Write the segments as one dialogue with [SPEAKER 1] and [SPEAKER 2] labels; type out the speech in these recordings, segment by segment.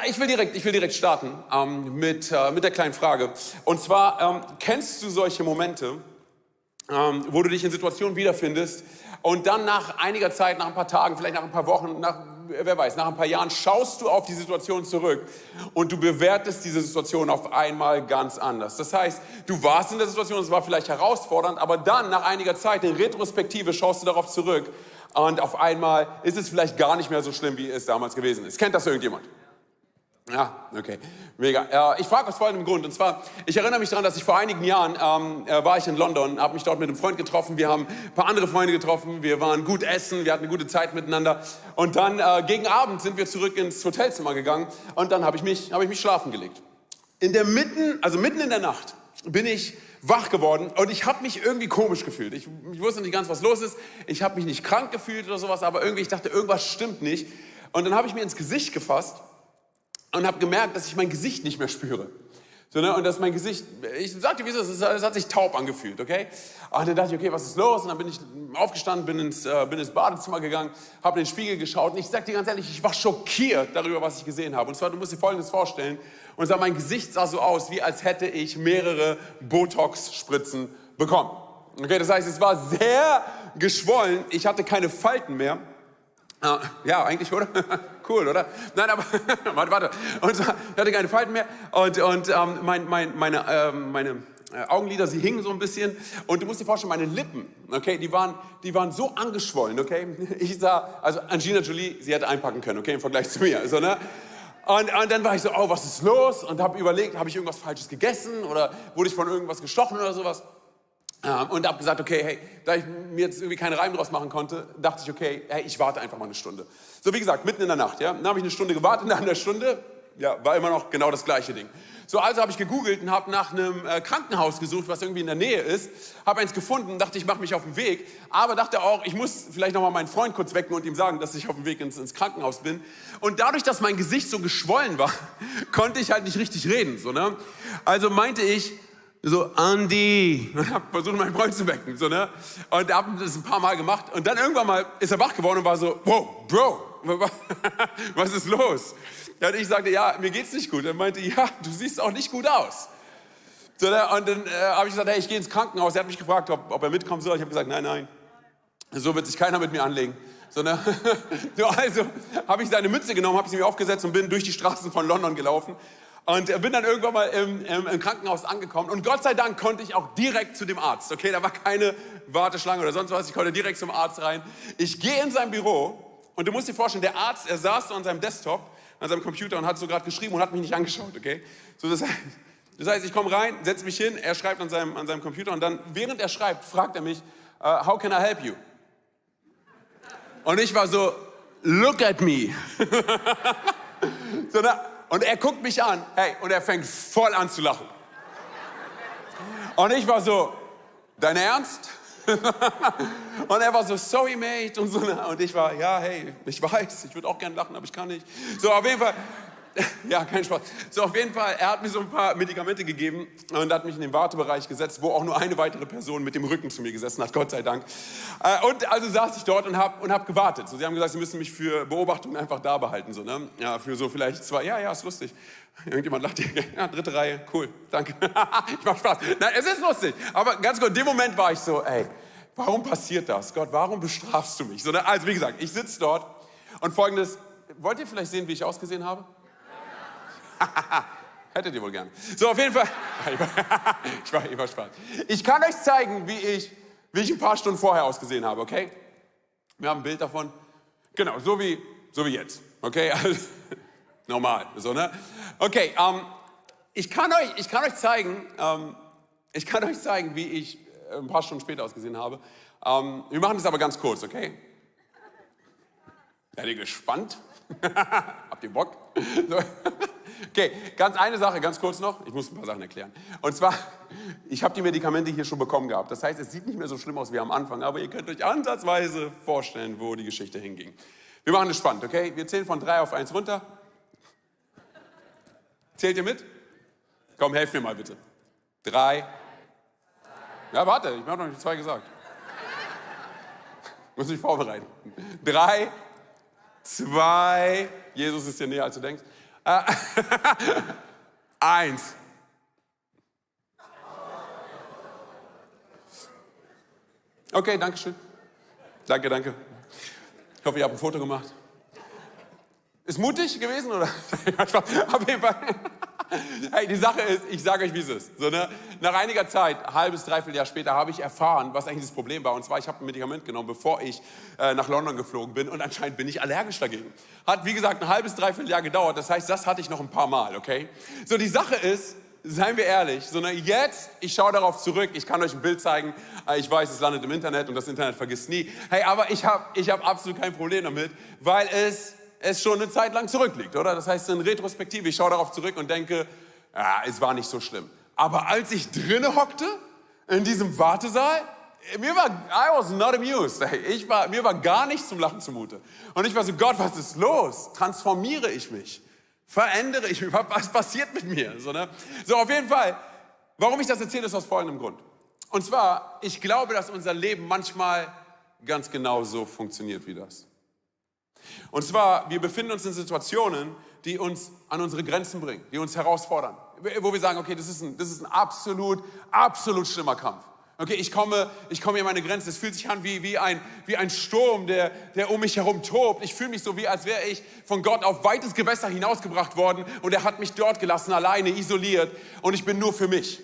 [SPEAKER 1] Ich will direkt starten mit der kleinen Frage. Und zwar, kennst du solche Momente, wo du dich in Situationen wiederfindest und dann nach einiger Zeit, nach ein paar Tagen, vielleicht nach ein paar Wochen, nach ein paar Jahren, schaust du auf die Situation zurück und du bewertest diese Situation auf einmal ganz anders. Das heißt, du warst in der Situation, es war vielleicht herausfordernd, aber dann nach einiger Zeit, in Retrospektive, schaust du darauf zurück und auf einmal ist es vielleicht gar nicht mehr so schlimm, wie es damals gewesen ist. Kennt das irgendjemand? Ja, okay, mega. Ich frage aus folgendem Grund, und zwar, ich erinnere mich daran, dass ich vor einigen Jahren war ich in London, habe mich dort mit einem Freund getroffen, wir haben ein paar andere Freunde getroffen, wir waren gut essen, wir hatten eine gute Zeit miteinander und dann gegen Abend sind wir zurück ins Hotelzimmer gegangen und dann habe ich mich schlafen gelegt. Mitten in der Nacht bin ich wach geworden und ich habe mich irgendwie komisch gefühlt. Ich wusste nicht ganz, was los ist, ich habe mich nicht krank gefühlt oder sowas, aber irgendwie, ich dachte, irgendwas stimmt nicht und dann habe ich mir ins Gesicht gefasst und habe gemerkt, dass ich mein Gesicht nicht mehr spüre. So, ne? Und dass mein Gesicht, ich sagte, wie ist es hat sich taub angefühlt, okay? Und dann dachte ich, okay, was ist los? Und dann bin ich aufgestanden, bin ins Badezimmer gegangen, habe in den Spiegel geschaut und ich sag dir ganz ehrlich, ich war schockiert darüber, was ich gesehen habe. Und zwar, du musst dir Folgendes vorstellen, und zwar, mein Gesicht sah so aus, wie als hätte ich mehrere Botox-Spritzen bekommen. Okay, das heißt, es war sehr geschwollen, ich hatte keine Falten mehr. Ja, eigentlich, oder? Cool, oder? Nein, aber, warte. Und ich hatte keine Falten mehr und meine Augenlider, sie hingen so ein bisschen und du musst dir vorstellen, meine Lippen, okay, die waren so angeschwollen, okay? Ich sah, also Angelina Jolie, sie hätte einpacken können, okay, im Vergleich zu mir, so, ne? Und dann war ich so, oh, was ist los? Und habe überlegt, habe ich irgendwas Falsches gegessen oder wurde ich von irgendwas gestochen oder sowas? Und habe gesagt, okay, hey, da ich mir jetzt irgendwie keinen Reim draus machen konnte, dachte ich, okay, hey, ich warte einfach mal eine Stunde. So, wie gesagt, mitten in der Nacht, ja. Dann habe ich eine Stunde gewartet, nach einer Stunde, ja, war immer noch genau das gleiche Ding. So, also habe ich gegoogelt und habe nach einem Krankenhaus gesucht, was irgendwie in der Nähe ist. Habe eins gefunden, dachte, ich mache mich auf den Weg. Aber dachte auch, ich muss vielleicht nochmal meinen Freund kurz wecken und ihm sagen, dass ich auf dem Weg ins Krankenhaus bin. Und dadurch, dass mein Gesicht so geschwollen war, konnte ich halt nicht richtig reden. So, ne? Also meinte ich, so, Andi, und hab versucht, meinen Freund zu wecken, so, ne? Und hab das ein paar Mal gemacht. Und dann irgendwann mal ist er wach geworden und war so, wow, Bro, was ist los? Ja, und ich sagte, ja, mir geht's nicht gut. Er meinte, ja, du siehst auch nicht gut aus. So, ne? Und dann habe ich gesagt, hey, ich gehe ins Krankenhaus. Er hat mich gefragt, ob er mitkommen soll. Ich habe gesagt, nein, so wird sich keiner mit mir anlegen. So, ne? So, also habe ich seine Mütze genommen, habe sie mir aufgesetzt und bin durch die Straßen von London gelaufen. Und bin dann irgendwann mal im Krankenhaus angekommen. Und Gott sei Dank konnte ich auch direkt zu dem Arzt. Okay, da war keine Warteschlange oder sonst was. Ich konnte direkt zum Arzt rein. Ich gehe in sein Büro und du musst dir vorstellen, der Arzt, er saß so an seinem Desktop, an seinem Computer und hat so gerade geschrieben und hat mich nicht angeschaut, okay? So, das heißt, ich komme rein, setze mich hin, er schreibt an seinem Computer und dann, während er schreibt, fragt er mich, how can I help you? Und ich war so, look at me. So, und er guckt mich an, hey, und er fängt voll an zu lachen. Und ich war so, dein Ernst? Und er war so, sorry, mate, und so. Und ich war, ja, hey, ich weiß, ich würde auch gern lachen, aber ich kann nicht. So, auf jeden Fall, ja, kein Spaß. So, auf jeden Fall, er hat mir so ein paar Medikamente gegeben und hat mich in den Wartebereich gesetzt, wo auch nur eine weitere Person mit dem Rücken zu mir gesessen hat, Gott sei Dank. Und also saß ich dort und hab gewartet. So, sie haben gesagt, sie müssen mich für Beobachtung einfach da behalten, so, ne? Ja, für so vielleicht 2, ja, ist lustig. Irgendjemand lacht hier, ja, 3. Reihe, cool, danke. Ich mach Spaß. Nein, es ist lustig, aber ganz kurz, in dem Moment war ich so, ey, warum passiert das? Gott, warum bestrafst du mich? So, ne? Also, wie gesagt, ich sitze dort und Folgendes, wollt ihr vielleicht sehen, wie ich ausgesehen habe? Hättet ihr wohl gern. So, auf jeden Fall. Ich war Spaß. Ich kann euch zeigen, wie ich ein paar Stunden vorher ausgesehen habe, okay? Wir haben ein Bild davon. Genau, so wie jetzt. Okay? Also, normal. So, ne? Okay, ich kann euch zeigen, wie ich ein paar Stunden später ausgesehen habe. Wir machen das aber ganz kurz, okay? Seid ihr gespannt? Habt ihr Bock? So. Okay, eine Sache, ganz kurz noch. Ich muss ein paar Sachen erklären. Und zwar, ich habe die Medikamente hier schon bekommen gehabt. Das heißt, es sieht nicht mehr so schlimm aus wie am Anfang, aber ihr könnt euch ansatzweise vorstellen, wo die Geschichte hinging. Wir machen es spannend, okay? Wir zählen von 3 auf 1 runter. Zählt ihr mit? Komm, helft mir mal bitte. 3. Ja, warte, ich habe noch nicht 2 gesagt. Muss mich vorbereiten. 3, 2. Jesus ist dir näher, als du denkst. 1. Okay, danke schön. Danke. Ich hoffe, ihr habt ein Foto gemacht. Ist mutig gewesen, oder? Auf jeden Fall. Hey, die Sache ist, ich sage euch, wie es ist. So, ne? Nach einiger Zeit, ein halbes, dreiviertel Jahr später, habe ich erfahren, was eigentlich das Problem war. Und zwar, ich habe ein Medikament genommen, bevor ich nach London geflogen bin. Und anscheinend bin ich allergisch dagegen. Hat, wie gesagt, ein halbes, dreiviertel Jahr gedauert. Das heißt, das hatte ich noch ein paar Mal, okay? So, die Sache ist, seien wir ehrlich, so, ne, jetzt, ich schaue darauf zurück, ich kann euch ein Bild zeigen. Ich weiß, es landet im Internet und das Internet vergisst nie. Hey, aber ich hab absolut kein Problem damit, weil es schon eine Zeit lang zurückliegt, oder? Das heißt, in Retrospektive, ich schaue darauf zurück und denke, ja, es war nicht so schlimm. Aber als ich drinnen hockte, in diesem Wartesaal, I was not amused. Hey, mir war gar nichts zum Lachen zumute. Und ich war so, Gott, was ist los? Transformiere ich mich? Verändere ich mich? Was passiert mit mir? So, ne? So, auf jeden Fall, warum ich das erzähle, ist aus folgendem Grund. Und zwar, ich glaube, dass unser Leben manchmal ganz genau so funktioniert wie das. Und zwar, wir befinden uns in Situationen, die uns an unsere Grenzen bringen, die uns herausfordern. Wo wir sagen, okay, das ist ein absolut schlimmer Kampf. Okay, ich komme hier an meine Grenze. Es fühlt sich an wie ein Sturm, der um mich herum tobt. Ich fühle mich so, wie als wäre ich von Gott auf weites Gewässer hinausgebracht worden und er hat mich dort gelassen, alleine, isoliert und ich bin nur für mich.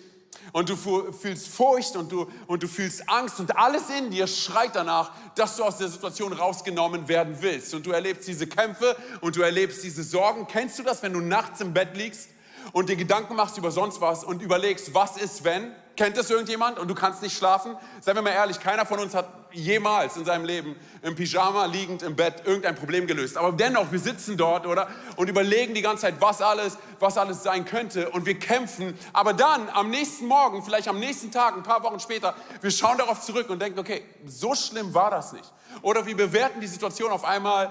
[SPEAKER 1] Und du fühlst Furcht und du fühlst Angst und alles in dir schreit danach, dass du aus der Situation rausgenommen werden willst. Und du erlebst diese Kämpfe und du erlebst diese Sorgen. Kennst du das, wenn du nachts im Bett liegst und dir Gedanken machst über sonst was und überlegst, was ist, wenn? Kennt das irgendjemand und du kannst nicht schlafen? Seien wir mal ehrlich, keiner von uns hat jemals in seinem Leben im Pyjama liegend im Bett irgendein Problem gelöst. Aber dennoch, wir sitzen dort, oder? Und überlegen die ganze Zeit, was alles sein könnte. Und wir kämpfen. Aber dann, am nächsten Morgen, vielleicht am nächsten Tag, ein paar Wochen später, wir schauen darauf zurück und denken, okay, so schlimm war das nicht. Oder wir bewerten die Situation auf einmal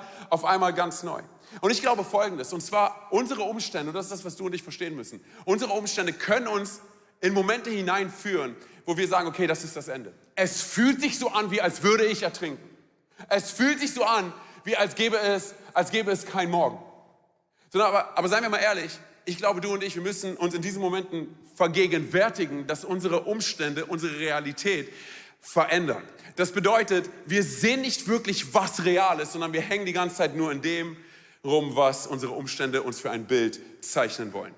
[SPEAKER 1] ganz neu. Und ich glaube Folgendes, und zwar unsere Umstände, und das ist das, was du und ich verstehen müssen, unsere Umstände können uns in Momente hineinführen, wo wir sagen, okay, das ist das Ende. Es fühlt sich so an, wie als würde ich ertrinken. Es fühlt sich so an, wie als gäbe es kein Morgen. Aber seien wir mal ehrlich, ich glaube, du und ich, wir müssen uns in diesen Momenten vergegenwärtigen, dass unsere Umstände, unsere Realität verändern. Das bedeutet, wir sehen nicht wirklich, was real ist, sondern wir hängen die ganze Zeit nur in dem rum, was unsere Umstände uns für ein Bild zeichnen wollen.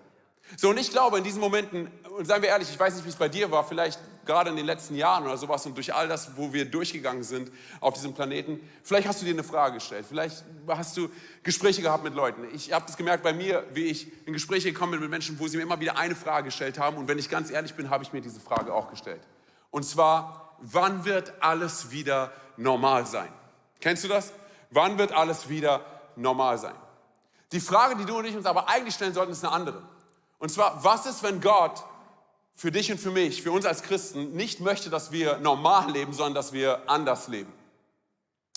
[SPEAKER 1] So, und ich glaube, in diesen Momenten, und seien wir ehrlich, ich weiß nicht, wie es bei dir war, vielleicht gerade in den letzten Jahren oder sowas und durch all das, wo wir durchgegangen sind auf diesem Planeten, vielleicht hast du dir eine Frage gestellt, vielleicht hast du Gespräche gehabt mit Leuten. Ich habe das gemerkt bei mir, wie ich in Gespräche gekommen bin mit Menschen, wo sie mir immer wieder eine Frage gestellt haben und wenn ich ganz ehrlich bin, habe ich mir diese Frage auch gestellt. Und zwar, wann wird alles wieder normal sein? Kennst du das? Wann wird alles wieder normal sein? Die Frage, die du und ich uns aber eigentlich stellen sollten, ist eine andere. Und zwar, was ist, wenn Gott für dich und für mich, für uns als Christen, nicht möchte, dass wir normal leben, sondern dass wir anders leben?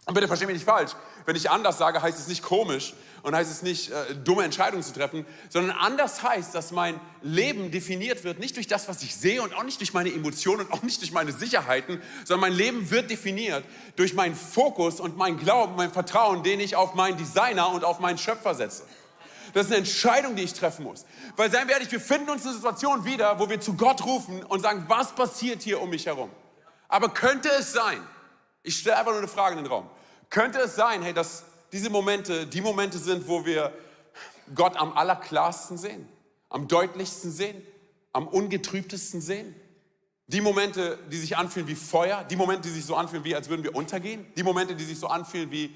[SPEAKER 1] Und bitte versteh mich nicht falsch. Wenn ich anders sage, heißt es nicht komisch und heißt es nicht, dumme Entscheidungen zu treffen, sondern anders heißt, dass mein Leben definiert wird, nicht durch das, was ich sehe und auch nicht durch meine Emotionen und auch nicht durch meine Sicherheiten, sondern mein Leben wird definiert durch meinen Fokus und meinen Glauben, mein Vertrauen, den ich auf meinen Designer und auf meinen Schöpfer setze. Das ist eine Entscheidung, die ich treffen muss. Weil, seien wir ehrlich, wir finden uns in einer Situation wieder, wo wir zu Gott rufen und sagen, was passiert hier um mich herum? Aber könnte es sein, ich stelle einfach nur eine Frage in den Raum, könnte es sein, hey, dass diese Momente die Momente sind, wo wir Gott am allerklarsten sehen, am deutlichsten sehen, am ungetrübtesten sehen? Die Momente, die sich anfühlen wie Feuer, die Momente, die sich so anfühlen, wie als würden wir untergehen, die Momente, die sich so anfühlen, wie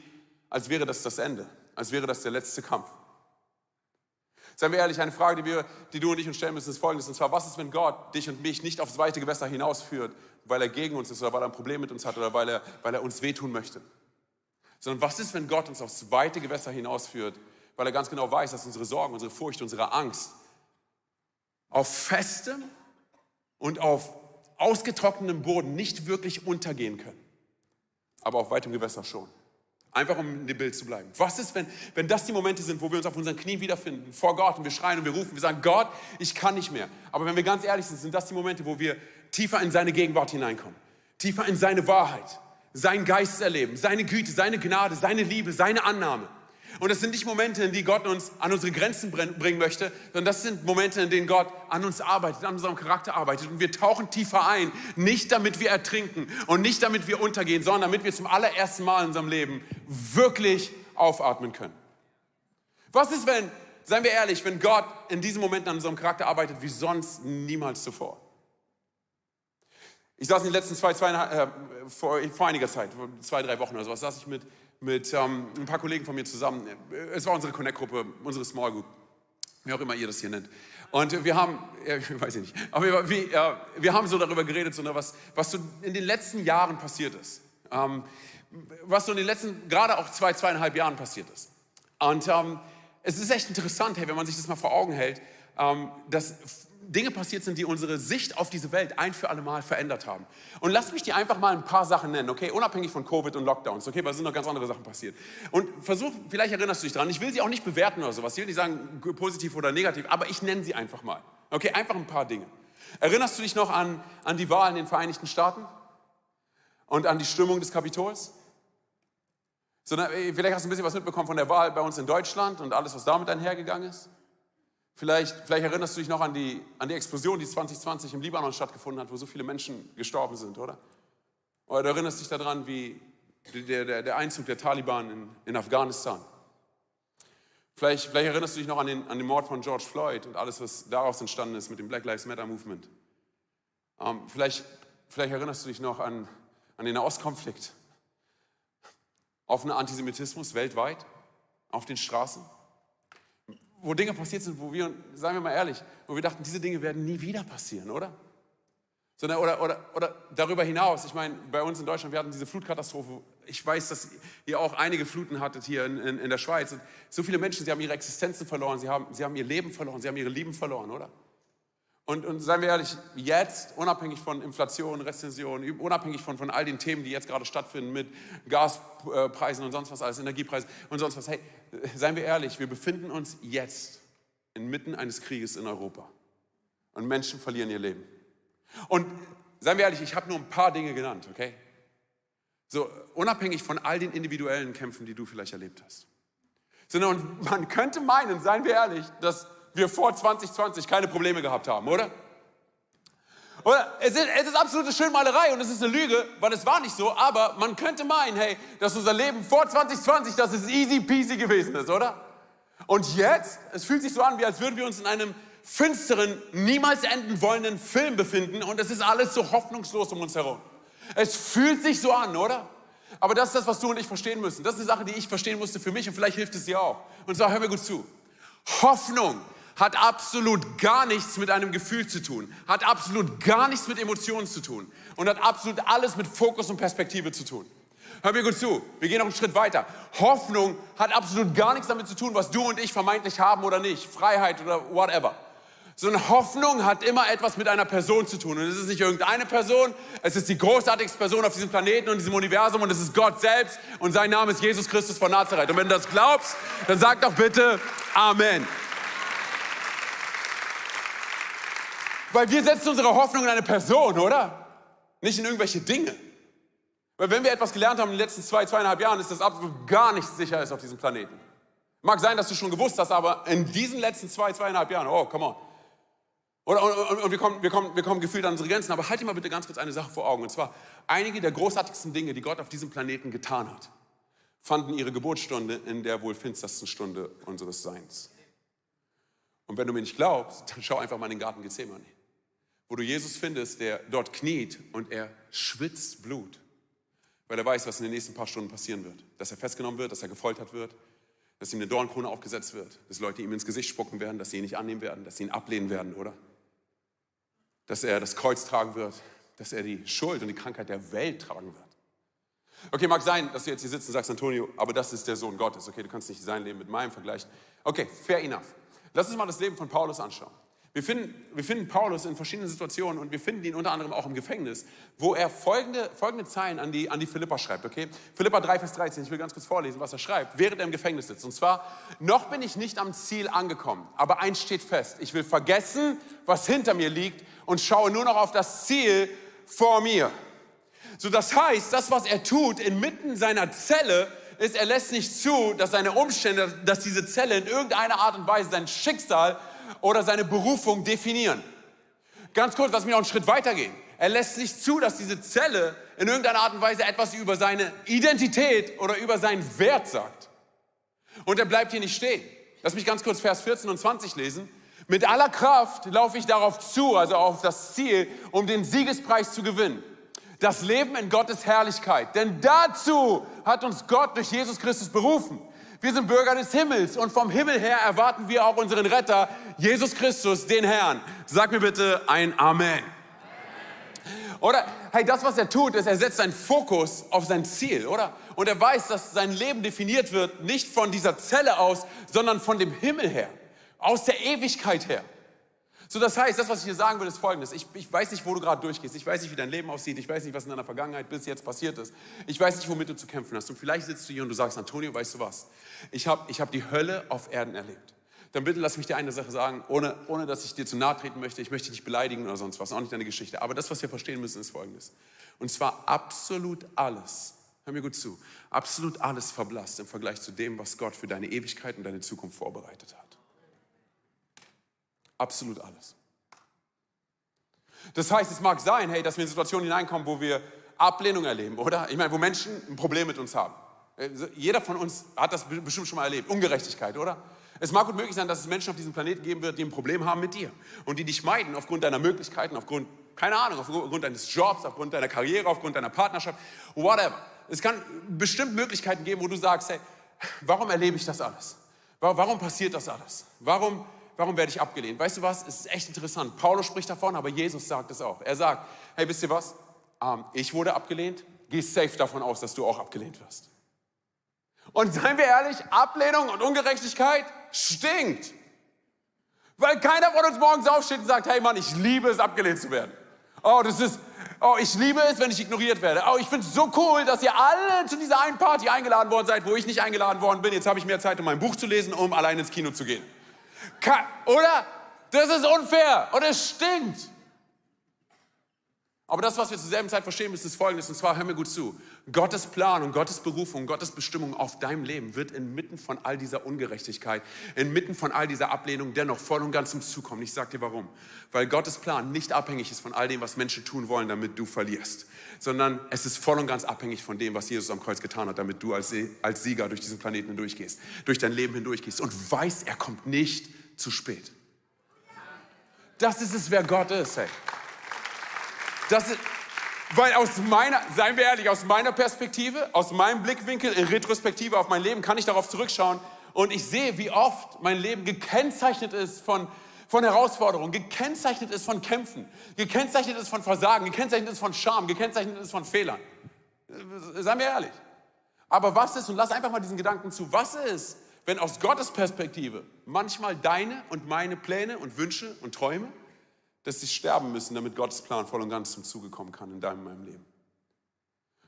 [SPEAKER 1] als wäre das das Ende, als wäre das der letzte Kampf. Seien wir ehrlich, eine Frage, die du und ich uns stellen müssen, ist folgendes. Und zwar, was ist, wenn Gott dich und mich nicht aufs weite Gewässer hinausführt, weil er gegen uns ist oder weil er ein Problem mit uns hat oder weil er uns wehtun möchte? Sondern was ist, wenn Gott uns aufs weite Gewässer hinausführt, weil er ganz genau weiß, dass unsere Sorgen, unsere Furcht, unsere Angst auf festem und auf ausgetrocknetem Boden nicht wirklich untergehen können, aber auf weitem Gewässer schon. Einfach um in dem Bild zu bleiben. Was ist, wenn das die Momente sind, wo wir uns auf unseren Knien wiederfinden, vor Gott und wir schreien und wir rufen, wir sagen, Gott, ich kann nicht mehr. Aber wenn wir ganz ehrlich sind, sind das die Momente, wo wir tiefer in seine Gegenwart hineinkommen, tiefer in seine Wahrheit, seinen Geist erleben, seine Güte, seine Gnade, seine Liebe, seine Annahme. Und das sind nicht Momente, in denen Gott uns an unsere Grenzen bringen möchte, sondern das sind Momente, in denen Gott an uns arbeitet, an unserem Charakter arbeitet. Und wir tauchen tiefer ein, nicht damit wir ertrinken und nicht damit wir untergehen, sondern damit wir zum allerersten Mal in unserem Leben wirklich aufatmen können. Was ist, wenn, seien wir ehrlich, wenn Gott in diesen Momenten an unserem Charakter arbeitet wie sonst niemals zuvor? Ich saß in den letzten vor einiger Zeit, 2-3 Wochen oder sowas, saß ich mit ein paar Kollegen von mir zusammen. Es war unsere Connect-Gruppe, unsere Small Group, wie auch immer ihr das hier nennt. Und wir haben, weiß ich nicht, aber wir haben so darüber geredet, so, was so in den letzten Jahren passiert ist. Was so in den letzten, gerade auch 2,5 Jahren passiert ist. Und es ist echt interessant, hey, wenn man sich das mal vor Augen hält, dass Dinge passiert sind, die unsere Sicht auf diese Welt ein für alle Mal verändert haben. Und lasst mich dir einfach mal ein paar Sachen nennen, okay? Unabhängig von Covid und Lockdowns, okay? Weil es sind noch ganz andere Sachen passiert. Und vielleicht erinnerst du dich dran, ich will sie auch nicht bewerten oder sowas, ich will nicht sagen positiv oder negativ, aber ich nenne sie einfach mal. Okay, einfach ein paar Dinge. Erinnerst du dich noch an die Wahl in den Vereinigten Staaten? Und an die Stürmung des Kapitols? Vielleicht hast du ein bisschen was mitbekommen von der Wahl bei uns in Deutschland und alles, was damit einhergegangen ist. Vielleicht erinnerst du dich noch an die Explosion, die 2020 im Libanon stattgefunden hat, wo so viele Menschen gestorben sind, oder? Oder du erinnerst dich daran, wie der Einzug der Taliban in Afghanistan. Vielleicht erinnerst du dich noch an den Mord von George Floyd und alles, was daraus entstanden ist mit dem Black Lives Matter Movement. Vielleicht erinnerst du dich noch an den Nahostkonflikt. Offener Antisemitismus weltweit, auf den Straßen. Wo Dinge passiert sind, wo wir, sagen wir mal ehrlich, wo wir dachten, diese Dinge werden nie wieder passieren, oder? Oder darüber hinaus, ich meine, bei uns in Deutschland, wir hatten diese Flutkatastrophe. Ich weiß, dass ihr auch einige Fluten hattet hier in der Schweiz. Und so viele Menschen, sie haben ihre Existenzen verloren, sie haben ihr Leben verloren, sie haben ihre Lieben verloren, oder? Und seien wir ehrlich, jetzt, unabhängig von Inflation, Rezession, unabhängig von all den Themen, die jetzt gerade stattfinden mit Gaspreisen und sonst was alles, Energiepreisen und sonst was, hey, seien wir ehrlich, wir befinden uns jetzt inmitten eines Krieges in Europa. Und Menschen verlieren ihr Leben. Und seien wir ehrlich, ich habe nur ein paar Dinge genannt, okay? So, unabhängig von all den individuellen Kämpfen, die du vielleicht erlebt hast. Und man könnte meinen, seien wir ehrlich, dass wir vor 2020 keine Probleme gehabt haben, oder? Oder? Es ist absolute Schönmalerei und es ist eine Lüge, weil es war nicht so, aber man könnte meinen, hey, dass unser Leben vor 2020, dass es easy peasy gewesen ist, oder? Und jetzt, es fühlt sich so an, wie als würden wir uns in einem finsteren, niemals enden wollenden Film befinden und es ist alles so hoffnungslos um uns herum. Es fühlt sich so an, oder? Aber das ist das, was du und ich verstehen müssen. Das ist eine Sache, die ich verstehen musste für mich und vielleicht hilft es dir auch. Und zwar, hör mir gut zu. Hoffnung hat absolut gar nichts mit einem Gefühl zu tun, hat absolut gar nichts mit Emotionen zu tun und hat absolut alles mit Fokus und Perspektive zu tun. Hör mir gut zu, wir gehen noch einen Schritt weiter. Hoffnung hat absolut gar nichts damit zu tun, was du und ich vermeintlich haben oder nicht, Freiheit oder whatever. Sondern Hoffnung hat immer etwas mit einer Person zu tun. Und es ist nicht irgendeine Person, es ist die großartigste Person auf diesem Planeten und diesem Universum und es ist Gott selbst und sein Name ist Jesus Christus von Nazareth. Und wenn du das glaubst, dann sag doch bitte Amen. Weil wir setzen unsere Hoffnung in eine Person, oder? Nicht in irgendwelche Dinge. Weil wenn wir etwas gelernt haben in den letzten 2,5 Jahren, ist, dass absolut gar nichts sicher ist auf diesem Planeten. Mag sein, dass du schon gewusst hast, aber in diesen letzten 2,5 Jahren, oh, come on. Und wir kommen gefühlt an unsere Grenzen. Aber halt dir mal bitte ganz kurz eine Sache vor Augen. Und zwar, einige der großartigsten Dinge, die Gott auf diesem Planeten getan hat, fanden ihre Geburtsstunde in der wohl finstersten Stunde unseres Seins. Und wenn du mir nicht glaubst, dann schau einfach mal in den Garten Gethsemane, wo du Jesus findest, der dort kniet und er schwitzt Blut, weil er weiß, was in den nächsten paar Stunden passieren wird. Dass er festgenommen wird, dass er gefoltert wird, dass ihm eine Dornkrone aufgesetzt wird, dass Leute ihm ins Gesicht spucken werden, dass sie ihn nicht annehmen werden, dass sie ihn ablehnen werden, oder? Dass er das Kreuz tragen wird, dass er die Schuld und die Krankheit der Welt tragen wird. Okay, mag sein, dass du jetzt hier sitzt und sagst, Antonio, aber das ist der Sohn Gottes. Okay, du kannst nicht sein Leben mit meinem vergleichen. Okay, fair enough. Lass uns mal das Leben von Paulus anschauen. Wir finden Paulus in verschiedenen Situationen und wir finden ihn unter anderem auch im Gefängnis, wo er folgende Zeilen an die Philipper schreibt, okay? Philipper 3, Vers 13, ich will ganz kurz vorlesen, was er schreibt, während er im Gefängnis sitzt. Und zwar, noch bin ich nicht am Ziel angekommen, aber eins steht fest, ich will vergessen, was hinter mir liegt und schaue nur noch auf das Ziel vor mir. So, das heißt, das, was er tut, inmitten seiner Zelle, ist, er lässt nicht zu, dass seine Umstände, dass diese Zelle in irgendeiner Art und Weise sein Schicksal oder seine Berufung definieren. Ganz kurz, lass mich noch einen Schritt weitergehen. Er lässt nicht zu, dass diese Zelle in irgendeiner Art und Weise etwas über seine Identität oder über seinen Wert sagt. Und er bleibt hier nicht stehen. Lass mich ganz kurz Vers 14 und 20 lesen. Mit aller Kraft laufe ich darauf zu, also auf das Ziel, um den Siegespreis zu gewinnen. Das Leben in Gottes Herrlichkeit. Denn dazu hat uns Gott durch Jesus Christus berufen. Wir sind Bürger des Himmels und vom Himmel her erwarten wir auch unseren Retter, Jesus Christus, den Herrn. Sag mir bitte ein Amen. Oder, hey, das, was er tut, ist, er setzt seinen Fokus auf sein Ziel, oder? Und er weiß, dass sein Leben definiert wird, nicht von dieser Zelle aus, sondern von dem Himmel her, aus der Ewigkeit her. So, das heißt, das, was ich hier sagen will, ist Folgendes. Ich weiß nicht, wo du gerade durchgehst. Ich weiß nicht, wie dein Leben aussieht. Ich weiß nicht, was in deiner Vergangenheit bis jetzt passiert ist. Ich weiß nicht, womit du zu kämpfen hast. Und vielleicht sitzt du hier und du sagst, Antonio, weißt du was? Ich hab die Hölle auf Erden erlebt. Dann bitte lass mich dir eine Sache sagen, ohne dass ich dir zu nahe treten möchte. Ich möchte dich nicht beleidigen oder sonst was, auch nicht deine Geschichte. Aber das, was wir verstehen müssen, ist Folgendes. Und zwar absolut alles, hör mir gut zu, absolut alles verblasst im Vergleich zu dem, was Gott für deine Ewigkeit und deine Zukunft vorbereitet hat. Absolut alles. Das heißt, es mag sein, hey, dass wir in Situationen hineinkommen, wo wir Ablehnung erleben, oder? Ich meine, wo Menschen ein Problem mit uns haben. Jeder von uns hat das bestimmt schon mal erlebt. Ungerechtigkeit, oder? Es mag gut möglich sein, dass es Menschen auf diesem Planeten geben wird, die ein Problem haben mit dir. Und die dich meiden aufgrund deiner Möglichkeiten, aufgrund, keine Ahnung, aufgrund deines Jobs, aufgrund deiner Karriere, aufgrund deiner Partnerschaft, whatever. Es kann bestimmt Möglichkeiten geben, wo du sagst, hey, warum erlebe ich das alles? Warum passiert das alles? Warum werde ich abgelehnt? Weißt du was? Es ist echt interessant. Paulus spricht davon, aber Jesus sagt es auch. Er sagt, hey, wisst ihr was? Ich wurde abgelehnt. Geh safe davon aus, dass du auch abgelehnt wirst. Und seien wir ehrlich, Ablehnung und Ungerechtigkeit stinkt. Weil keiner von uns morgens aufsteht und sagt, hey Mann, ich liebe es, abgelehnt zu werden. Ich liebe es, wenn ich ignoriert werde. Oh, ich finde es so cool, dass ihr alle zu dieser einen Party eingeladen worden seid, wo ich nicht eingeladen worden bin. Jetzt habe ich mehr Zeit, um mein Buch zu lesen, um allein ins Kino zu gehen. Oder? Das ist unfair und es stinkt. Aber das, was wir zur selben Zeit verstehen müssen, ist Folgendes, und zwar, hör mir gut zu. Gottes Plan und Gottes Berufung, Gottes Bestimmung auf deinem Leben wird inmitten von all dieser Ungerechtigkeit, inmitten von all dieser Ablehnung dennoch voll und ganz zum Zug kommen. Ich sag dir warum. Weil Gottes Plan nicht abhängig ist von all dem, was Menschen tun wollen, damit du verlierst. Sondern es ist voll und ganz abhängig von dem, was Jesus am Kreuz getan hat, damit du als Sieger durch diesen Planeten hindurchgehst, durch dein Leben hindurchgehst und weißt, er kommt nicht zu spät. Das ist es, wer Gott ist, hey. Weil seien wir ehrlich, aus meiner Perspektive, aus meinem Blickwinkel, in Retrospektive auf mein Leben, kann ich darauf zurückschauen und ich sehe, wie oft mein Leben gekennzeichnet ist von Herausforderungen, gekennzeichnet ist von Kämpfen, gekennzeichnet ist von Versagen, gekennzeichnet ist von Scham, gekennzeichnet ist von Fehlern. Seien wir ehrlich. Aber was ist, und lass einfach mal diesen Gedanken zu, was ist, wenn aus Gottes Perspektive manchmal deine und meine Pläne und Wünsche und Träume, dass sie sterben müssen, damit Gottes Plan voll und ganz zum Zuge kommen kann in deinem und meinem Leben.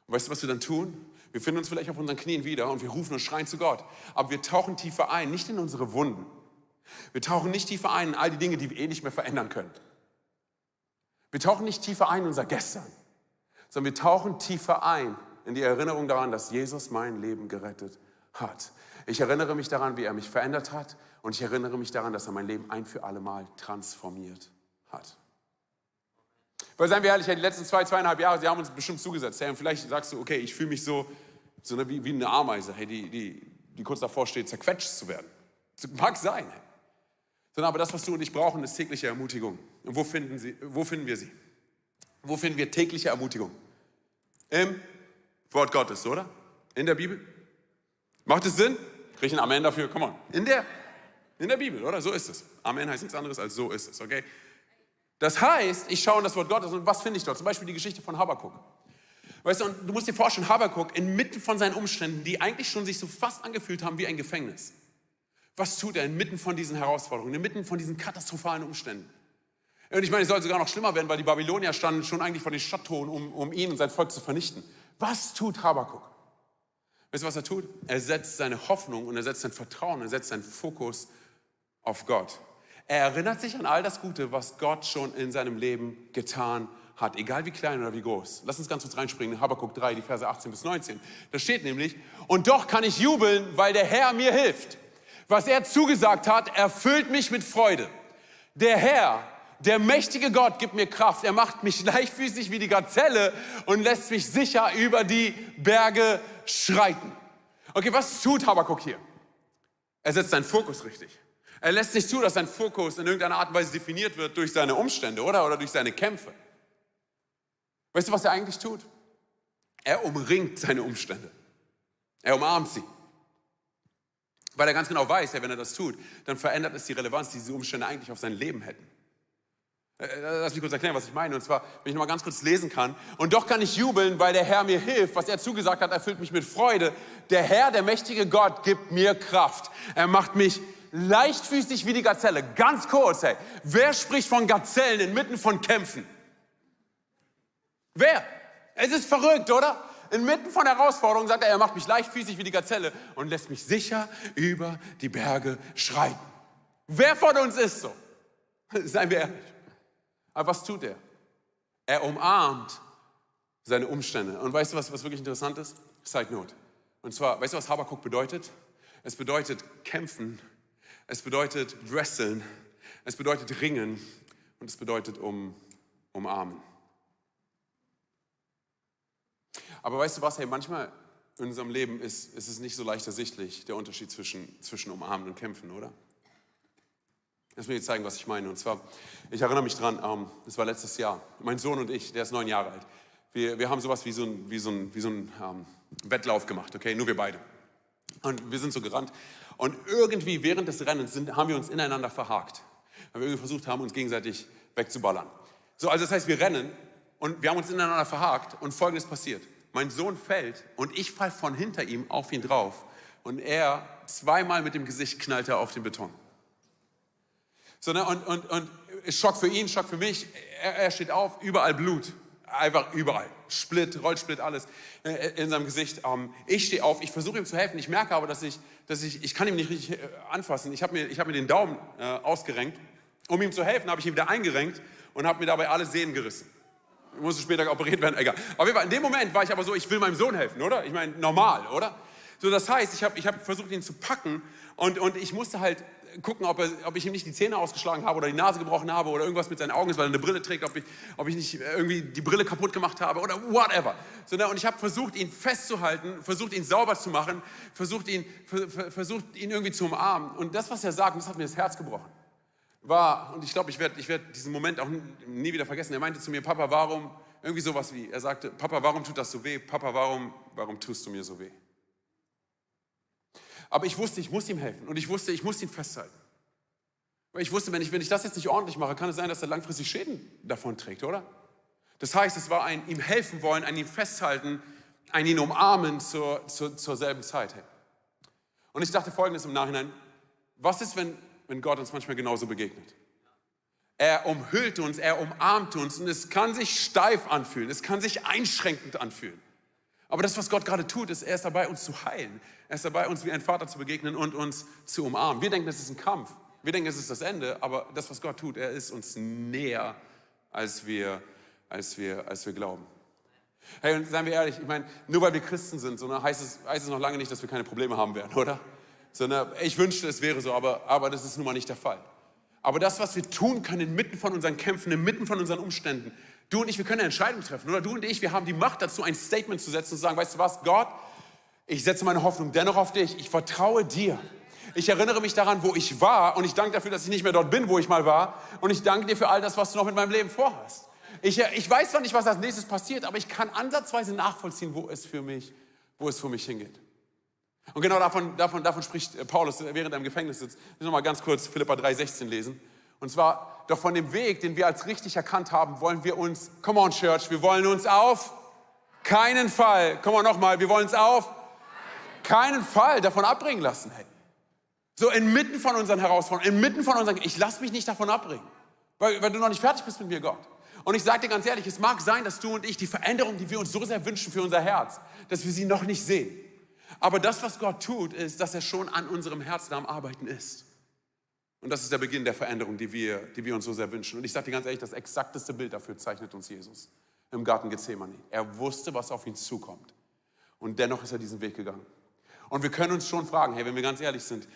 [SPEAKER 1] Und weißt du, was wir dann tun? Wir finden uns vielleicht auf unseren Knien wieder und wir rufen und schreien zu Gott. Aber wir tauchen tiefer ein, nicht in unsere Wunden. Wir tauchen nicht tiefer ein in all die Dinge, die wir nicht mehr verändern können. Wir tauchen nicht tiefer ein in unser Gestern, sondern wir tauchen tiefer ein in die Erinnerung daran, dass Jesus mein Leben gerettet hat. Ich erinnere mich daran, wie er mich verändert hat und ich erinnere mich daran, dass er mein Leben ein für alle Mal transformiert hat. Weil, seien wir ehrlich, die letzten 2,5 Jahre, sie haben uns bestimmt zugesetzt. Hey, und vielleicht sagst du, okay, ich fühle mich so wie eine Ameise, hey, die kurz davor steht, zerquetscht zu werden. Das mag sein. Hey. Sondern aber das, was du und ich brauchen, ist tägliche Ermutigung. Und wo finden wir sie? Wo finden wir tägliche Ermutigung? Im Wort Gottes, oder? In der Bibel? Macht es Sinn? Krieg ich ein Amen dafür? Come on. In der Bibel, oder? So ist es. Amen heißt nichts anderes als so ist es, okay? Das heißt, ich schaue in das Wort Gottes und was finde ich dort? Zum Beispiel die Geschichte von Habakuk. Weißt du, und du musst dir vorstellen, Habakuk inmitten von seinen Umständen, die eigentlich schon sich so fast angefühlt haben wie ein Gefängnis. Was tut er inmitten von diesen Herausforderungen, inmitten von diesen katastrophalen Umständen? Und ich meine, es soll sogar noch schlimmer werden, weil die Babylonier standen schon eigentlich vor den Stadttoren, um ihn und sein Volk zu vernichten. Was tut Habakuk? Weißt du, was er tut? Er setzt seine Hoffnung und er setzt sein Vertrauen, er setzt seinen Fokus auf Gott. Er erinnert sich an all das Gute, was Gott schon in seinem Leben getan hat, egal wie klein oder wie groß. Lass uns ganz kurz reinspringen in Habakuk 3, die Verse 18 bis 19. Da steht nämlich, und doch kann ich jubeln, weil der Herr mir hilft. Was er zugesagt hat, erfüllt mich mit Freude. Der Herr, der mächtige Gott, gibt mir Kraft. Er macht mich leichtfüßig wie die Gazelle und lässt mich sicher über die Berge schreiten. Okay, was tut Habakuk hier? Er setzt seinen Fokus richtig. Er lässt nicht zu, dass sein Fokus in irgendeiner Art und Weise definiert wird durch seine Umstände oder durch seine Kämpfe. Weißt du, was er eigentlich tut? Er umringt seine Umstände. Er umarmt sie. Weil er ganz genau weiß, wenn er das tut, dann verändert es die Relevanz, die diese Umstände eigentlich auf sein Leben hätten. Lass mich kurz erklären, was ich meine. Und zwar, wenn ich noch mal ganz kurz lesen kann. Und doch kann ich jubeln, weil der Herr mir hilft. Was er zugesagt hat, erfüllt mich mit Freude. Der Herr, der mächtige Gott, gibt mir Kraft. Er macht mich leichtfüßig wie die Gazelle. Ganz kurz, hey. Wer spricht von Gazellen inmitten von Kämpfen? Wer? Es ist verrückt, oder? Inmitten von Herausforderungen sagt er macht mich leichtfüßig wie die Gazelle und lässt mich sicher über die Berge schreiten. Wer von uns ist so? Seien wir ehrlich. Aber was tut er? Er umarmt seine Umstände. Und weißt du, was wirklich interessant ist? Side Note. Und zwar, weißt du, was Habakuk bedeutet? Es bedeutet kämpfen. Es bedeutet wresteln. Es bedeutet ringen. Und es bedeutet umarmen. Aber weißt du was, hey, manchmal in unserem Leben ist es nicht so leicht ersichtlich, der Unterschied zwischen umarmen und kämpfen, oder? Lass mir jetzt zeigen, was ich meine. Und zwar, ich erinnere mich dran, das war letztes Jahr. Mein Sohn und ich, der ist 9 Jahre alt. Wir haben sowas wie so ein Wettlauf gemacht, okay? Nur wir beide. Und wir sind so gerannt. Und irgendwie während des Rennens haben wir uns ineinander verhakt. Weil wir irgendwie versucht haben, uns gegenseitig wegzuballern. So, also das heißt, wir rennen und wir haben uns ineinander verhakt und Folgendes passiert. Mein Sohn fällt und ich falle von hinter ihm auf ihn drauf. Und er zweimal mit dem Gesicht knallte auf den Beton. So, ne, und Schock für ihn, Schock für mich. Er steht auf, überall Blut. Einfach überall. Rollsplit, alles in seinem Gesicht. Ich stehe auf, ich versuche ihm zu helfen. Ich merke aber, dass ich kann ihm nicht richtig anfassen. Ich hab mir den Daumen ausgerenkt. Um ihm zu helfen, habe ich ihn wieder eingerenkt und habe mir dabei alle Sehnen gerissen. Musste später operiert werden, egal. Auf jeden Fall, in dem Moment war ich aber so, ich will meinem Sohn helfen, oder? Ich meine, normal, oder? So, das heißt, ich hab versucht, ihn zu packen und ich musste halt gucken, ob ich ihm nicht die Zähne ausgeschlagen habe oder die Nase gebrochen habe oder irgendwas mit seinen Augen ist, weil er eine Brille trägt, ob ich nicht irgendwie die Brille kaputt gemacht habe oder whatever. So, und ich habe versucht, ihn festzuhalten, versucht, ihn sauber zu machen, versucht, ihn irgendwie zu umarmen. Und das, was er sagt, das hat mir das Herz gebrochen. Und ich glaube, ich werd diesen Moment auch nie wieder vergessen. Er meinte zu mir, Papa, warum, irgendwie sowas wie, er sagte, Papa, warum tut das so weh? Papa, warum tust du mir so weh? Aber ich wusste, ich muss ihm helfen und ich wusste, ich muss ihn festhalten. Weil ich wusste, wenn ich das jetzt nicht ordentlich mache, kann es sein, dass er langfristig Schäden davon trägt, oder? Das heißt, es war ein ihm helfen wollen, ein ihm festhalten, ein ihn umarmen zur selben Zeit. Und ich dachte Folgendes im Nachhinein, was ist, wenn Gott uns manchmal genauso begegnet? Er umhüllt uns, er umarmt uns und es kann sich steif anfühlen, es kann sich einschränkend anfühlen. Aber das, was Gott gerade tut, ist, er ist dabei, uns zu heilen. Er ist dabei, uns wie ein Vater zu begegnen und uns zu umarmen. Wir denken, das ist ein Kampf. Wir denken, es ist das Ende. Aber das, was Gott tut, er ist uns näher, als wir glauben. Hey, und seien wir ehrlich, ich meine, nur weil wir Christen sind, so, ne, heißt es noch lange nicht, dass wir keine Probleme haben werden, oder? So, ne, ich wünschte, es wäre so, aber das ist nun mal nicht der Fall. Aber das, was wir tun können inmitten von unseren Kämpfen, inmitten von unseren Umständen, du und ich, wir können eine Entscheidung treffen. Oder du und ich, wir haben die Macht dazu, ein Statement zu setzen und zu sagen, weißt du was, Gott, ich setze meine Hoffnung dennoch auf dich. Ich vertraue dir. Ich erinnere mich daran, wo ich war und ich danke dafür, dass ich nicht mehr dort bin, wo ich mal war. Und ich danke dir für all das, was du noch mit meinem Leben vorhast. Ich weiß zwar nicht, was als nächstes passiert, aber ich kann ansatzweise nachvollziehen, wo es für mich hingeht. Und genau davon spricht Paulus, während er im Gefängnis sitzt. Ich will noch mal ganz kurz Philipper 3,16 lesen. Und zwar, doch von dem Weg, den wir als richtig erkannt haben, wollen wir uns, come on Church, wir wollen uns auf keinen Fall, come on nochmal, wir wollen uns auf keinen Fall davon abbringen lassen. Hey. So inmitten von unseren Herausforderungen, ich lasse mich nicht davon abbringen, weil du noch nicht fertig bist mit mir, Gott. Und ich sage dir ganz ehrlich, es mag sein, dass du und ich die Veränderung, die wir uns so sehr wünschen für unser Herz, dass wir sie noch nicht sehen. Aber das, was Gott tut, ist, dass er schon an unserem Herzen am Arbeiten ist. Und das ist der Beginn der Veränderung, die wir uns so sehr wünschen. Und ich sage dir ganz ehrlich, das exakteste Bild dafür zeichnet uns Jesus im Garten Gethsemane. Er wusste, was auf ihn zukommt. Und dennoch ist er diesen Weg gegangen. Und wir können uns schon fragen, hey, wenn wir ganz ehrlich sind,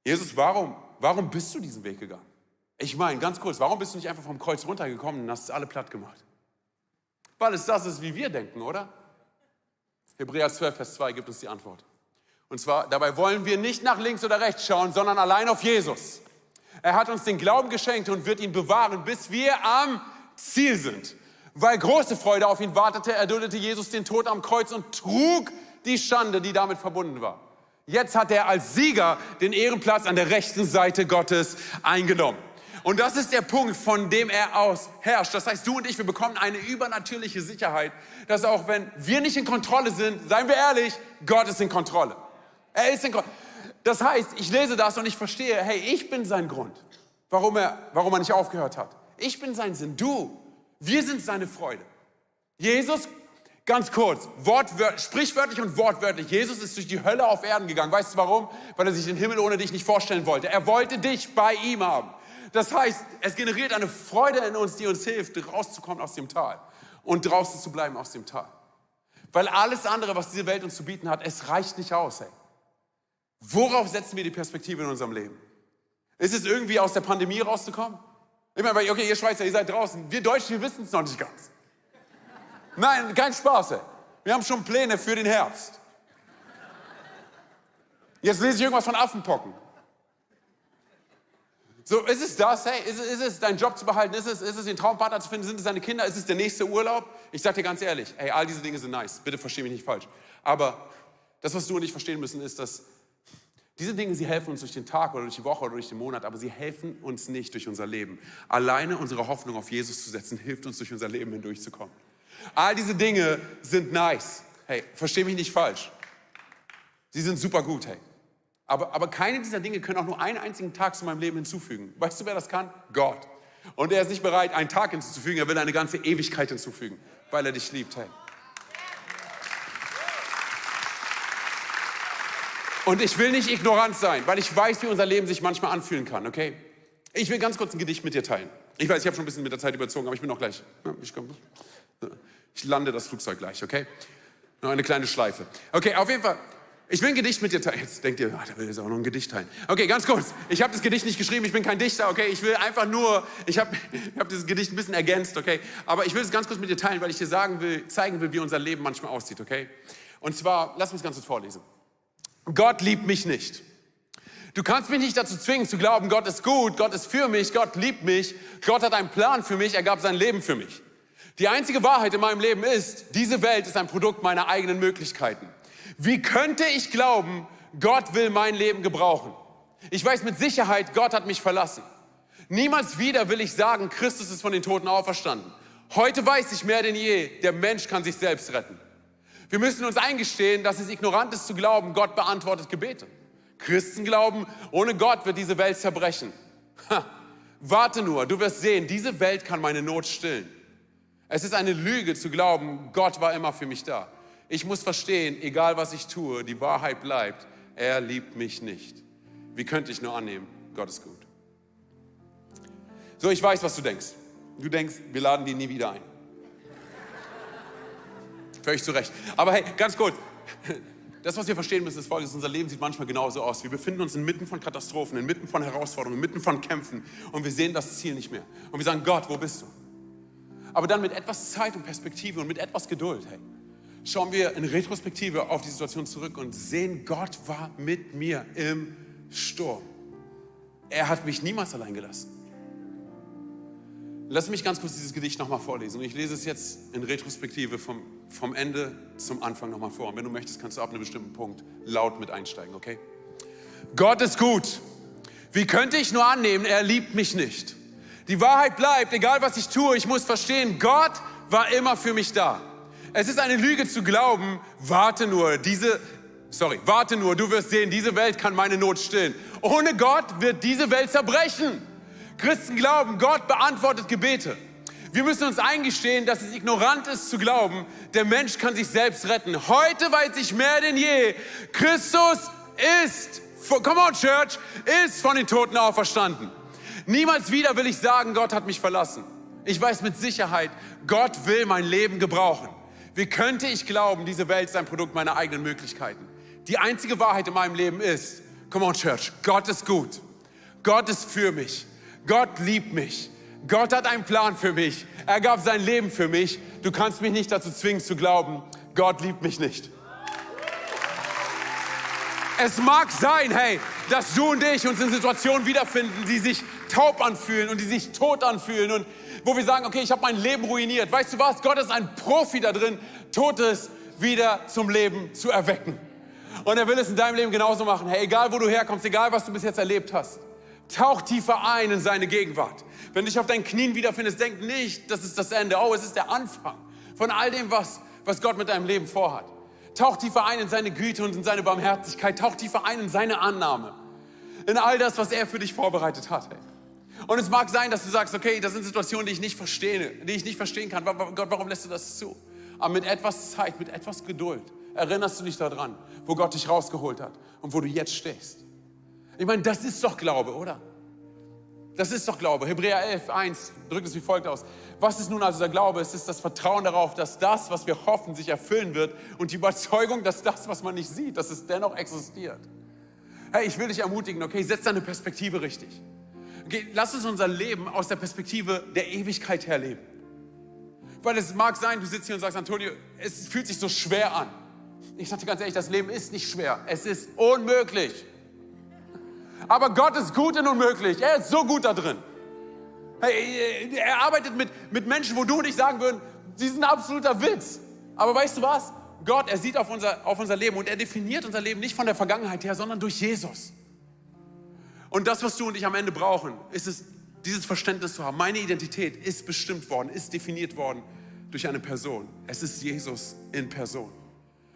[SPEAKER 1] Jesus, warum bist du diesen Weg gegangen? Ich meine, ganz kurz, warum bist du nicht einfach vom Kreuz runtergekommen und hast es alle platt gemacht? Weil es das ist, wie wir denken, oder? Hebräer 12, Vers 2 gibt uns die Antwort. Und zwar, dabei wollen wir nicht nach links oder rechts schauen, sondern allein auf Jesus. Er hat uns den Glauben geschenkt und wird ihn bewahren, bis wir am Ziel sind. Weil große Freude auf ihn wartete, erduldete Jesus den Tod am Kreuz und trug die Schande, die damit verbunden war. Jetzt hat er als Sieger den Ehrenplatz an der rechten Seite Gottes eingenommen. Und das ist der Punkt, von dem er aus herrscht. Das heißt, du und ich, wir bekommen eine übernatürliche Sicherheit, dass auch wenn wir nicht in Kontrolle sind, seien wir ehrlich, Gott ist in Kontrolle. Er ist in Kontrolle. Das heißt, ich lese das und ich verstehe, hey, ich bin sein Grund, warum er nicht aufgehört hat. Ich bin sein Sinn, wir sind seine Freude. Jesus, ganz kurz, sprichwörtlich und wortwörtlich, Jesus ist durch die Hölle auf Erden gegangen. Weißt du warum? Weil er sich den Himmel ohne dich nicht vorstellen wollte. Er wollte dich bei ihm haben. Das heißt, es generiert eine Freude in uns, die uns hilft, rauszukommen aus dem Tal und draußen zu bleiben aus dem Tal. Weil alles andere, was diese Welt uns zu bieten hat, es reicht nicht aus. Hey. Worauf setzen wir die Perspektive in unserem Leben? Ist es irgendwie aus der Pandemie rauszukommen? Ich meine, okay, ihr Schweizer, ihr seid draußen. Wir Deutschen, wir wissen es noch nicht ganz. Nein, kein Spaß. Hey. Wir haben schon Pläne für den Herbst. Jetzt lese ich irgendwas von Affenpocken. So, ist es das? Hey, ist es deinen Job zu behalten? Ist es den Traumpartner zu finden? Sind es deine Kinder? Ist es der nächste Urlaub? Ich sage dir ganz ehrlich, hey, all diese Dinge sind nice. Bitte versteh mich nicht falsch. Aber das, was du und ich verstehen müssen, ist, dass diese Dinge, sie helfen uns durch den Tag oder durch die Woche oder durch den Monat, aber sie helfen uns nicht durch unser Leben. Alleine unsere Hoffnung auf Jesus zu setzen, hilft uns durch unser Leben hindurchzukommen. All diese Dinge sind nice. Hey, versteh mich nicht falsch. Sie sind super gut, hey. Aber keine dieser Dinge können auch nur einen einzigen Tag zu meinem Leben hinzufügen. Weißt du, wer das kann? Gott. Und er ist nicht bereit, einen Tag hinzuzufügen, er will eine ganze Ewigkeit hinzufügen, weil er dich liebt. Hey. Und ich will nicht ignorant sein, weil ich weiß, wie unser Leben sich manchmal anfühlen kann, okay? Ich will ganz kurz ein Gedicht mit dir teilen. Ich weiß, ich habe schon ein bisschen mit der Zeit überzogen, aber ich bin noch gleich. Ich lande das Flugzeug gleich, okay? Noch eine kleine Schleife. Okay, auf jeden Fall. Ich will ein Gedicht mit dir teilen. Jetzt denkt ihr, da will jetzt auch noch ein Gedicht teilen. Okay, ganz kurz. Ich habe das Gedicht nicht geschrieben, ich bin kein Dichter, okay? Ich will einfach nur, ich hab dieses Gedicht ein bisschen ergänzt, okay? Aber ich will es ganz kurz mit dir teilen, weil ich dir zeigen will, wie unser Leben manchmal aussieht, okay? Und zwar, lass mich ganz kurz vorlesen. Gott liebt mich nicht. Du kannst mich nicht dazu zwingen zu glauben, Gott ist gut, Gott ist für mich, Gott liebt mich, Gott hat einen Plan für mich, er gab sein Leben für mich. Die einzige Wahrheit in meinem Leben ist, diese Welt ist ein Produkt meiner eigenen Möglichkeiten. Wie könnte ich glauben, Gott will mein Leben gebrauchen? Ich weiß mit Sicherheit, Gott hat mich verlassen. Niemals wieder will ich sagen, Christus ist von den Toten auferstanden. Heute weiß ich mehr denn je, der Mensch kann sich selbst retten. Wir müssen uns eingestehen, dass es ignorant ist zu glauben, Gott beantwortet Gebete. Christen glauben, ohne Gott wird diese Welt zerbrechen. Warte nur, du wirst sehen, diese Welt kann meine Not stillen. Es ist eine Lüge zu glauben, Gott war immer für mich da. Ich muss verstehen, egal was ich tue, die Wahrheit bleibt, er liebt mich nicht. Wie könnte ich nur annehmen, Gott ist gut. So, ich weiß, was du denkst. Du denkst, wir laden die nie wieder ein. Völlig zu Recht. Aber hey, ganz kurz. Das, was wir verstehen müssen, ist Folgendes. Unser Leben sieht manchmal genauso aus. Wir befinden uns inmitten von Katastrophen, inmitten von Herausforderungen, inmitten von Kämpfen. Und wir sehen das Ziel nicht mehr. Und wir sagen, Gott, wo bist du? Aber dann mit etwas Zeit und Perspektive und mit etwas Geduld, hey, schauen wir in Retrospektive auf die Situation zurück und sehen, Gott war mit mir im Sturm. Er hat mich niemals allein gelassen. Lass mich ganz kurz dieses Gedicht nochmal vorlesen. Und ich lese es jetzt in Retrospektive vom Ende zum Anfang nochmal vor. Und wenn du möchtest, kannst du ab einem bestimmten Punkt laut mit einsteigen, okay? Gott ist gut. Wie könnte ich nur annehmen, er liebt mich nicht? Die Wahrheit bleibt, egal was ich tue, ich muss verstehen, Gott war immer für mich da. Es ist eine Lüge zu glauben, warte nur, du wirst sehen, diese Welt kann meine Not stillen. Ohne Gott wird diese Welt zerbrechen. Christen glauben, Gott beantwortet Gebete. Wir müssen uns eingestehen, dass es ignorant ist zu glauben, der Mensch kann sich selbst retten. Heute weiß ich mehr denn je, Christus ist come on Church, ist von den Toten auferstanden. Niemals wieder will ich sagen, Gott hat mich verlassen. Ich weiß mit Sicherheit, Gott will mein Leben gebrauchen. Wie könnte ich glauben, diese Welt ist ein Produkt meiner eigenen Möglichkeiten? Die einzige Wahrheit in meinem Leben ist, come on Church, Gott ist gut. Gott ist für mich. Gott liebt mich. Gott hat einen Plan für mich. Er gab sein Leben für mich. Du kannst mich nicht dazu zwingen zu glauben, Gott liebt mich nicht. Es mag sein, hey, dass du und ich uns in Situationen wiederfinden, die sich taub anfühlen und die sich tot anfühlen und wo wir sagen, okay, ich habe mein Leben ruiniert. Weißt du was? Gott ist ein Profi da drin, Totes wieder zum Leben zu erwecken. Und er will es in deinem Leben genauso machen. Hey, egal wo du herkommst, egal was du bis jetzt erlebt hast, tauch tiefer ein in seine Gegenwart. Wenn du dich auf deinen Knien wiederfindest, denk nicht, das ist das Ende. Oh, es ist der Anfang von all dem, was Gott mit deinem Leben vorhat. Tauch tiefer ein in seine Güte und in seine Barmherzigkeit. Tauch tiefer ein in seine Annahme. In all das, was er für dich vorbereitet hat. Hey. Und es mag sein, dass du sagst, okay, das sind Situationen, die ich nicht verstehe, die ich nicht verstehen kann. Gott, warum lässt du das zu? Aber mit etwas Zeit, mit etwas Geduld erinnerst du dich daran, wo Gott dich rausgeholt hat und wo du jetzt stehst. Ich meine, das ist doch Glaube, oder? Das ist doch Glaube. Hebräer 11,1 drückt es wie folgt aus. Was ist nun also der Glaube? Es ist das Vertrauen darauf, dass das, was wir hoffen, sich erfüllen wird und die Überzeugung, dass das, was man nicht sieht, dass es dennoch existiert. Hey, ich will dich ermutigen, okay, setz deine Perspektive richtig. Okay, lass uns unser Leben aus der Perspektive der Ewigkeit her leben. Weil es mag sein, du sitzt hier und sagst, Antonio, es fühlt sich so schwer an. Ich sage dir ganz ehrlich, das Leben ist nicht schwer. Es ist unmöglich. Aber Gott ist gut in unmöglich. Er ist so gut da drin. Hey, er arbeitet mit Menschen, wo du und ich sagen würden, sie sind ein absoluter Witz. Aber weißt du was? Gott, er sieht auf unser Leben und er definiert unser Leben nicht von der Vergangenheit her, sondern durch Jesus. Und das, was du und ich am Ende brauchen, ist es, dieses Verständnis zu haben. Meine Identität ist bestimmt worden, ist definiert worden durch eine Person. Es ist Jesus in Person.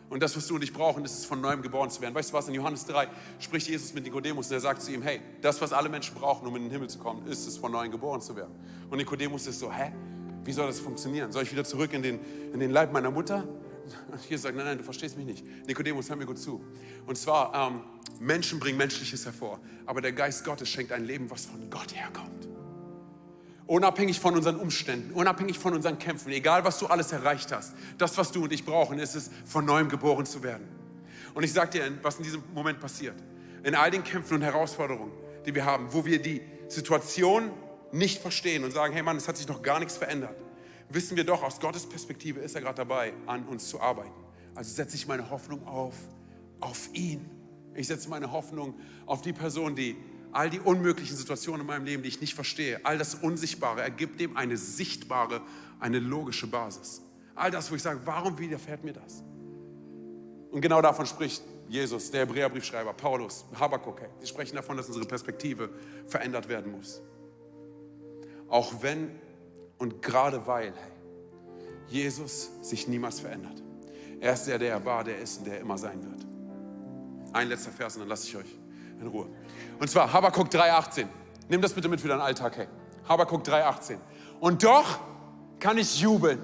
[SPEAKER 1] Und das, was du und ich brauchen, ist es, von Neuem geboren zu werden. Weißt du was, in Johannes 3 spricht Jesus mit Nikodemus und er sagt zu ihm, hey, das, was alle Menschen brauchen, um in den Himmel zu kommen, ist es, von Neuem geboren zu werden. Und Nikodemus ist so, wie soll das funktionieren? Soll ich wieder zurück in den Leib meiner Mutter? Und Jesus sagt, nein, du verstehst mich nicht. Nikodemus, hör mir gut zu. Und zwar, Menschen bringen Menschliches hervor, aber der Geist Gottes schenkt ein Leben, was von Gott herkommt. Unabhängig von unseren Umständen, unabhängig von unseren Kämpfen, egal was du alles erreicht hast, das, was du und ich brauchen, ist es, von Neuem geboren zu werden. Und ich sage dir, was in diesem Moment passiert. In all den Kämpfen und Herausforderungen, die wir haben, wo wir die Situation nicht verstehen und sagen, hey Mann, es hat sich noch gar nichts verändert, wissen wir doch, aus Gottes Perspektive ist er gerade dabei, an uns zu arbeiten. Also setze ich meine Hoffnung auf ihn. Ich setze meine Hoffnung auf die Person, die all die unmöglichen Situationen in meinem Leben, die ich nicht verstehe, all das Unsichtbare, er gibt dem eine sichtbare, eine logische Basis. All das, wo ich sage, warum widerfährt mir das? Und genau davon spricht Jesus, der Hebräerbriefschreiber, Paulus, Habakuk. Sie sprechen davon, dass unsere Perspektive verändert werden muss. Auch wenn und gerade weil Jesus sich niemals verändert. Er ist der er war, der ist und der immer sein wird. Ein letzter Vers und dann lasse ich euch in Ruhe. Und zwar Habakuk 3,18. Nimm das bitte mit für deinen Alltag, hey. Habakuk 3,18. Und doch kann ich jubeln,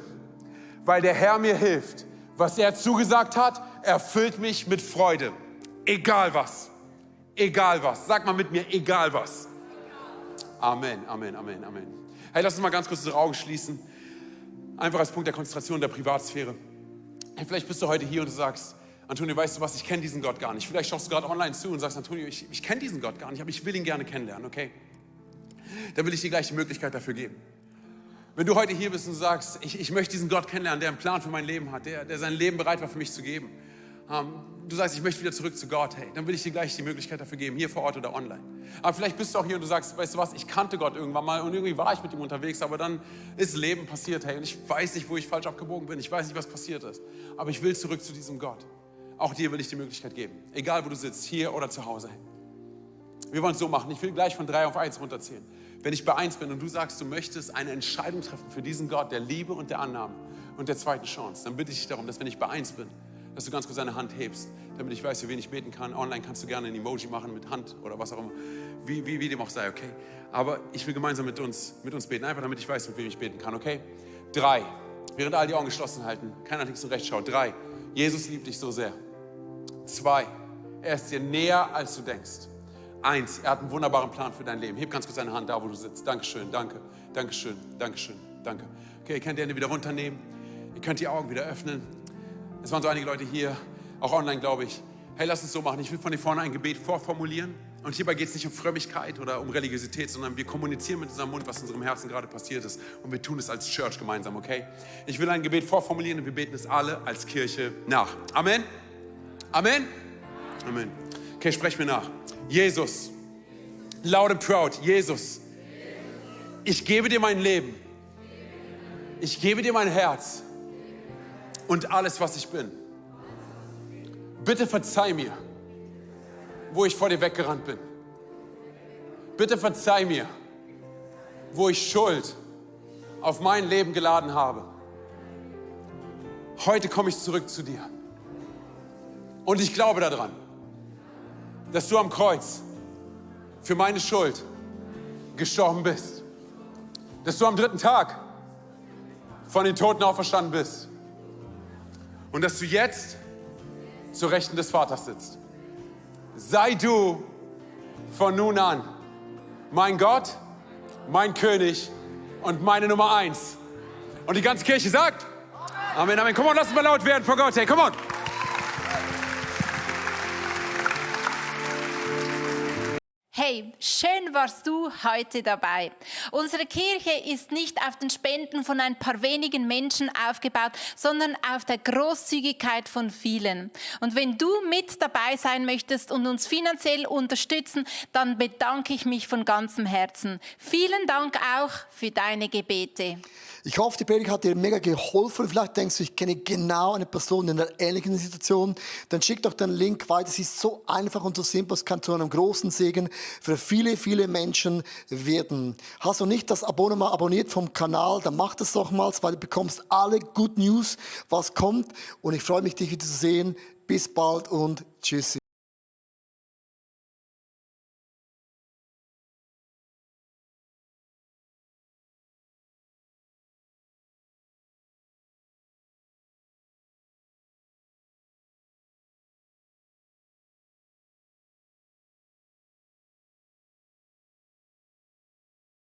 [SPEAKER 1] weil der Herr mir hilft. Was er zugesagt hat, erfüllt mich mit Freude. Egal was. Egal was. Sag mal mit mir, egal was. Amen, Amen, Amen, Amen. Hey, lass uns mal ganz kurz unsere Augen schließen. Einfach als Punkt der Konzentration der Privatsphäre. Hey, vielleicht bist du heute hier und du sagst, Antonio, weißt du was, ich kenne diesen Gott gar nicht. Vielleicht schaust du gerade online zu und sagst, Antonio, ich kenne diesen Gott gar nicht, aber ich will ihn gerne kennenlernen, okay? Dann will ich dir gleich die Möglichkeit dafür geben. Wenn du heute hier bist und sagst, ich möchte diesen Gott kennenlernen, der einen Plan für mein Leben hat, der sein Leben bereit war für mich zu geben. Du sagst, ich möchte wieder zurück zu Gott, hey, dann will ich dir gleich die Möglichkeit dafür geben, hier vor Ort oder online. Aber vielleicht bist du auch hier und du sagst, weißt du was, ich kannte Gott irgendwann mal und irgendwie war ich mit ihm unterwegs, aber dann ist Leben passiert, hey, und ich weiß nicht, wo ich falsch abgebogen bin, ich weiß nicht, was passiert ist, aber ich will zurück zu diesem Gott. Auch dir will ich die Möglichkeit geben, egal wo du sitzt, hier oder zu Hause. Wir wollen es so machen, ich will gleich von 3 auf 1 runterzählen. Wenn ich bei 1 bin und du sagst, du möchtest eine Entscheidung treffen für diesen Gott der Liebe und der Annahme und der zweiten Chance, dann bitte ich dich darum, dass wenn ich bei 1 bin, dass du ganz kurz deine Hand hebst, damit ich weiß, für wen ich beten kann. Online kannst du gerne ein Emoji machen mit Hand oder was auch immer, wie dem auch sei, okay? Aber ich will gemeinsam mit uns beten, einfach damit ich weiß, mit wem ich beten kann, okay? 3, während alle die Augen geschlossen halten, keiner links und rechts schaut. 3, Jesus liebt dich so sehr. 2, Er ist dir näher, als du denkst. 1, er hat einen wunderbaren Plan für dein Leben. Heb ganz kurz deine Hand da, wo du sitzt. Dankeschön, danke, Dankeschön, Dankeschön, danke. Okay, ihr könnt die Hände wieder runternehmen. Ihr könnt die Augen wieder öffnen. Es waren so einige Leute hier, auch online, glaube ich. Hey, lass uns so machen. Ich will von dir vorne ein Gebet vorformulieren. Und hierbei geht es nicht um Frömmigkeit oder um Religiosität, sondern wir kommunizieren mit unserem Mund, was in unserem Herzen gerade passiert ist. Und wir tun es als Church gemeinsam, okay? Ich will ein Gebet vorformulieren und wir beten es alle als Kirche nach. Amen? Amen? Amen. Okay, sprech mir nach. Jesus, loud and proud, Jesus, ich gebe dir mein Leben. Ich gebe dir mein Herz und alles, was ich bin. Bitte verzeih mir, wo ich vor dir weggerannt bin. Bitte verzeih mir, wo ich Schuld auf mein Leben geladen habe. Heute komme ich zurück zu dir. Und ich glaube daran, dass du am Kreuz für meine Schuld gestorben bist. Dass du am 3. Tag von den Toten auferstanden bist. Und dass du jetzt zur Rechten des Vaters sitzt. Sei du von nun an mein Gott, mein König und meine Nummer 1. Und die ganze Kirche sagt, Amen, Amen. Komm on, lass uns mal laut werden vor Gott. Hey, komm on.
[SPEAKER 2] Hey, schön warst du heute dabei. Unsere Kirche ist nicht auf den Spenden von ein paar wenigen Menschen aufgebaut, sondern auf der Großzügigkeit von vielen. Und wenn du mit dabei sein möchtest und uns finanziell unterstützen, dann bedanke ich mich von ganzem Herzen. Vielen Dank auch für deine Gebete.
[SPEAKER 3] Ich hoffe, die Predigt hat dir mega geholfen. Vielleicht denkst du, ich kenne genau eine Person in einer ähnlichen Situation. Dann schick doch den Link weiter. Es ist so einfach und so simpel. Es kann zu einem großen Segen für viele, viele Menschen werden. Hast du nicht das Abonnement abonniert vom Kanal, dann mach das doch mal, weil du bekommst alle Good News, was kommt. Und ich freue mich, dich wieder zu sehen. Bis bald und tschüssi.